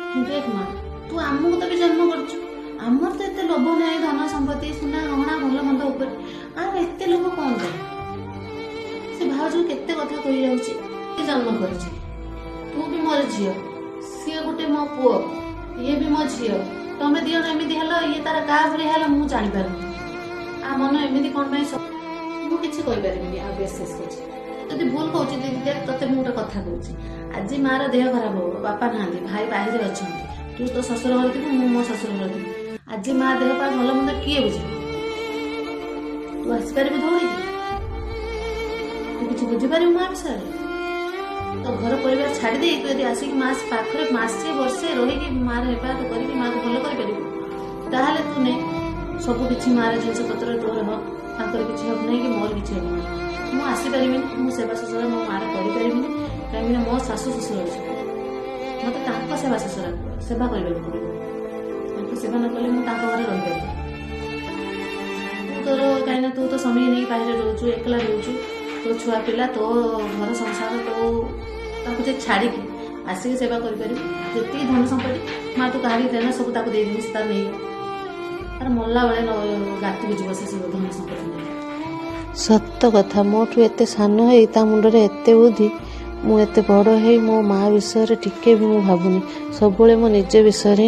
ଦେଖ ମା, ତୁ ଆମକୁ ତ ବି ଜନ୍ମ କରିଛୁ, ଆମର ତ ଏତେ ଲୋଭ ନାହିଁ ଧନ ସମ୍ପତ୍ତି ସୁନା ଗହଣା ଭଲ ମନ୍ଦ ଉପରେ, ଆଉ ଏତେ ଲୋଭ କଣ ପାଇଁ? ସେ ଭାଉଜକୁ କେତେ କଥା କହିଯାଉଛି। ଜନ୍ମ କରିଛି, ତୁ ବି ମୋର ଝିଅ, ସିଏ ଗୋଟେ ମୋ ପୁଅ, ଇଏ ବି ମୋ ଝିଅ। ତମେ ଦି ଜଣ ଏମିତି ହେଲ, ଇଏ ତାର କାହା ଭଳିଆ ହେଲା ମୁଁ ଜାଣିପାରୁନି। ଆ ମନ ଏମିତି କଣ ପାଇଁ? ମୁଁ କିଛି କହିପାରିବିନି ଆଉ ବିଶେଷ କିଛି। ଯଦି ଭୁଲ କହୁଛି ଦିଦି, ଦେଖ ତତେ ମୁଁ ଗୋଟେ କଥା କହୁଛି। ଆଜି ମାର ଦେହ ଖରାପ ହବ, ବାପା ନାହାନ୍ତି, ଭାଇ ବାହାରେ ଅଛନ୍ତି, ତୁ ତୋ ଶ୍ୱଶୁର ଘରେ ଥିବୁ, ମୁଁ ମୋ ଶ୍ୱଶୁର ଘରେ ଥିବି। ଆଜି ମା ଦେହ ପା ଭଲ ମନ୍ଦ କିଏ ବୁଝିବ? ତୁ ଆସିପାରିବୁ ଦୌଡ଼ିକି? ତୁ କିଛି ବୁଝିପାରିବୁ ମା ବିଷୟରେ? ତୋ ଘର ପରିବାର ଛାଡ଼ି ଦେଇ ତୁ ଯଦି ଆସିକି ମା ପାଖରେ ମାସେ ବର୍ଷେ ରହିକି ମାର ହେପାଜତ କରିକି ମାକୁ ଭଲ କରିପାରିବୁ, ତାହେଲେ ତୁ ନେ ସବୁ କିଛି। ମାର ଜିନିଷ ପତ୍ର ତୋର ହକ, ତାଙ୍କର କିଛି ହକ ନାହିଁ କି ମୋର କିଛି ହକ ନାହିଁ। ମୁଁ ଆସିପାରିବିନି, ମୁଁ ସେବା ଶୁଶ୍ରୂଷା ମୋ ମାର କରିପାରିବିନି, କାହିଁକିନା ମୋ ଶାଶୁ ଶ୍ୱଶୁର ଅଛନ୍ତି, ମତେ ତାଙ୍କ ସେବା ଶୁଶ୍ରୂଷା ସେବା କରିବାକୁ ପଡ଼ିବ। ତାଙ୍କ ସେବା ନ କଲେ ମୁଁ ତାଙ୍କ ଘରେ ରହିପାରିବି? ତୁ ତୋର, କାହିଁକିନା ତୁ ତ ସ୍ୱାମୀ ନେଇକି ବାହାରେ ରହୁଛୁ, ଏକଲା ରହୁଛୁ, ତୋ ଛୁଆ ପିଲା, ତୋ ଘର ସଂସାର, ତୋ ତାକୁ ଯେ ଛାଡ଼ିକି ଆସିକି ସେବା କରିପାରିବୁ। ଯେତିକି ଧନ ସମ୍ପତ୍ତି ମା ତୁ କାହାରି ଦେନା, ସବୁ ତାକୁ ଦେଇଦେବି, ସେ ତାର ନେଇ ତାର ମଲା ବେଳେ ଗାତକୁ ଯିବ ସେ ସବୁ ଧନ ସମ୍ପତ୍ତି ନେଇ। ସତ କଥା, ମୋଠୁ ଏତେ ସାନ ହେଇ ତା ମୁଣ୍ଡରେ ଏତେ ବୁଦ୍ଧି। ମୁଁ ଏତେ ବଡ଼ ହେଇ ମୋ ମା ବିଷୟରେ ଟିକେ ବି ମୁଁ ଭାବୁନି, ସବୁବେଳେ ମୋ ନିଜ ବିଷୟରେ।